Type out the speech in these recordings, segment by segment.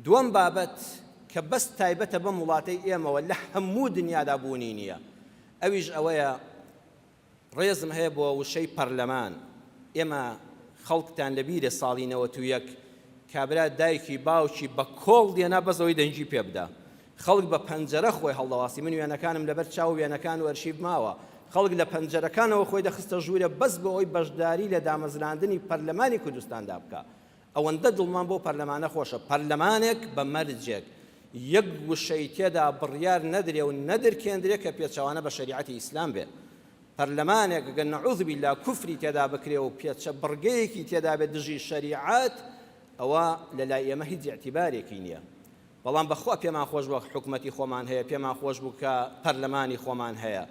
دووەم بابەت کە بەس تایبەتە بەم وڵاتەی ئێمەوە لە هەموو دنیادا بوونی نییە ئەویش ئەوەیە ڕێزم هەیە بۆ وشەی پەرلەمان ئێمە خەڵکتان لە بیرە ساڵی 91 کابرا دایکی باوکی بە کۆڵ دێنا بەس ئەوەی دەنگی پێ بدا خەڵک بە پەنجەرە خۆی هەڵدەواسی من وێنەکانم لەبەر چاو وێنەکان و ئەرشیف ماوە خەڵک لە پەنجەرەکانەوە خۆی دەخستە ژوورە بەس بۆ ئەوەی بەشداری لە دامەزراندنی پەرلەمانی کوردستاندا بکا ئەوەندە دڵمان بەو پەرلەمانە خۆشە، پەرلەمانێک بە مەرجێک یەک وشەی تێدا بڕیار نەدرێ و نەدرکێندرێ کە پێچەوانە بە شەریعەتی ئیسلام بێ. پەرلەمانێک گەر نعوذ باللە کوفری تێدا بکرێ و پێچە بڕگەیەکی تێدا بێ دژی شەریعەت ئەوە لە لای ئێمە هیچ ئیعتیبارێکی نییە. بەڵام بەخوا پێمان خۆش بووە حکومەتی خۆمان هەیە، پێمان خۆش بوو کە پەرلەمانی خۆمان هەیە.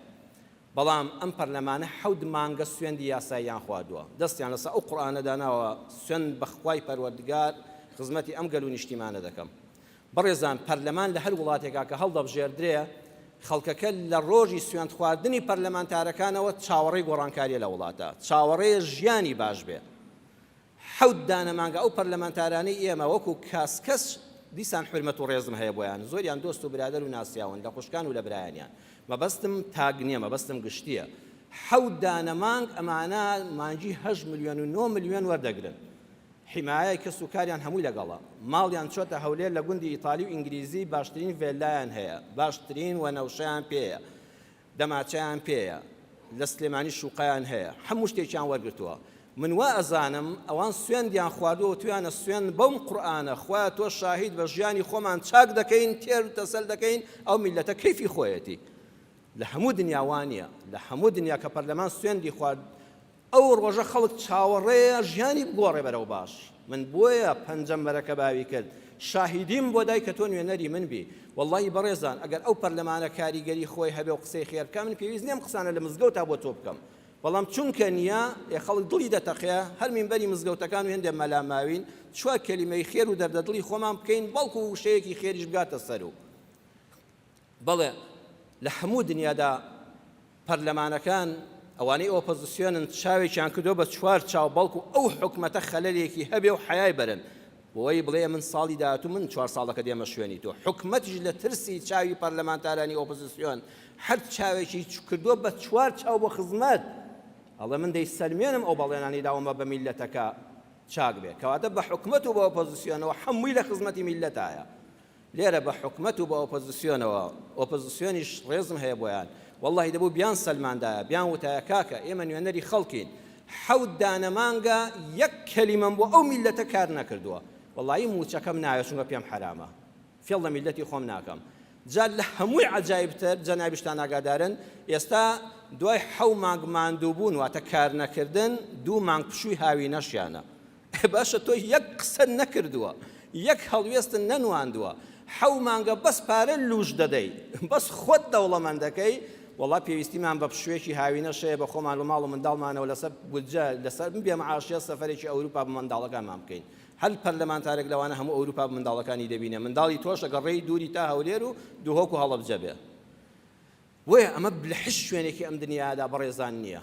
بەڵام ئەم پەرلەمانە حەوت مانگە سوێندی یاساییان خواردووە، دەستیان لەسەر ئەو قورئانە داناوە سوێند بە خوای پەروەردگار خزمەتی ئەم گەل و نیشتیمانە دەکەم. بەڕێزان پەرلەمان لە هەر وڵاتێکا کە هەڵدەبژێردرێ خەڵکەکە لە ڕۆژی سوێند خواردنی پەرلەمانتارەکانەوە چاوەڕێی گۆڕانکاریە لە وڵاتە، چاوەڕێیە ژیانی باش بێ. حەوت دانە مانگە ئەو پەرلەمانتارانەی ئێمە وەکو کاسکەس دیسان حورمەت و ڕێزم هەیە بۆیان زۆریان دۆست و برادەر و ناسیاون لە خوشکان و لە برایانیان مەبەستم تاک نیە مەبەستم گشتیە حەوت دانە مانگ ئەمانە مانگی هەشت ملیۆن و نۆ ملیۆن وەردەگرن حیمایەی کەس و کاریان هەمووی لەگەڵە ماڵیان چۆتە هەولێر لە گوندی ئیتالی و ئینگلیزی باشترین ڤێلایان هەیە باشترین وەنەوشەیان پێیە دەماچەیان پێیە لە سلێمانی شوقەیان هەیە هەموو شتێکیان وەرگرتووە من وا ئەزانم ئەوان سوێندیان خواردووە وتویانە سوێند بەم قورئانە خوایە تۆ شاهید بە ژیانی خۆمان چاک دەکەین تێر و تەسەل دەکەین ئەو میللەتە کەیفی خۆیەتی لە هەموو دنیا وانیە لە هەموو دنیا کە پەرلەمان سوێندی خوارد ئەو ڕۆژە خەڵک چاوەڕێیە ژیانی بگۆڕێ بەرەو باش. من بۆیە پەنجەم بەرەکە باوی کرد. شاهیدیم بۆ دای کە تۆ نوێنەری من بی. وەڵڵاهی بەڕێزان ئەگەر ئەو پەرلەمانە کاریگەری خۆی هەبێ و قسەی خێر بکا من پێویست نیە ئەم قسانە لە مزگەوتا بۆ تۆ بکەم. بەڵام چونکە نیە ئێ خەڵک دڵی دەتەقێ هەر مینبەری مزگەوتەکان و هێندێ مەلا ماوین چوار کەلیمەی خێر و دەردەدڵی خۆمان بکەین بەڵکو وشەیەکی خێریش بگاتە سەرو. بەڵێ لە هەموو دنیادا پەرلەمانەکان ئەوانەی ئۆپۆزسیۆنن چاوێکیان کردوە بە چوار چاو بەڵکو ئەو حکومەتە خەلەلێکی هەبێ و حەیای بەرن بۆی بڵێ من ساڵی داهاتوو من چوار ساڵەکە دێمە شوێنی تۆ حکومەتیش لە ترسی چاوی پەرلەمانتارانی ئۆپۆزسیۆن هەر چاوێکی کردوە بە چوار چاو بۆ خزمەت ئەڵێ من دەیسەلمێنم ئەو بەڵێنانەی داومە بە میللەتەکە چاک بێ کەواتە بە حکومەت و بە ئۆپۆزسیۆنەوە هەمووی لە خزمەتی میللەتایە لێرە بە حکومەت و بە ئۆپۆزسیۆنەوە، ئۆپۆزسیۆنیش ڕێزم هەیە بۆیان، وەڵڵاهی دەبوو بیان سەلماندایە، بیان وتایە کاکە ئێمە نوێنەری خەڵکین، حەوت دانە مانگە یەک کەلیمەم بۆ ئەو میللەتە کار نەکردووە، وەڵڵاهی مووچەکەم ناوێت چونکە پێم حەرامە، فێڵ لە میللەتی خۆم ناکەم. جا لە هەمووی عەجایبتر جەنابیشتان ئاگادارن، ئێستا دوای حەو مانگ ماندووبوون واتە کارنەکردن، دوو مانگ پشووی هاوینەشیانە، باشە تۆ یەک قسەت نەکردووە یەک هەڵوێستت نەنواندووە حەو مانگە بەس پارە لوش دەدەی بەس خۆت دەوڵەمەند دەکەی وەڵا پێویستیمان بە پشوویەکی هاوینەش هەیە بە خۆمان و ماڵ و منداڵمانەوە لەسەر بودجە لەسەر بێ معاشیە سەفەرێکی ئەوروپا بە منداڵەکانمان بکەین هەر پەرلەمانتارێک لەوانە هەموو ئەوروپا بە منداڵەکانی دەبینێ منداڵی تۆش ئەگەر ڕێی دووری تا هەولێر و دهۆک و هەڵەبجە بێ بۆیە ئەمە لە هیچ شوێنێکی ئەم دنیادا بەڕێزان نییە.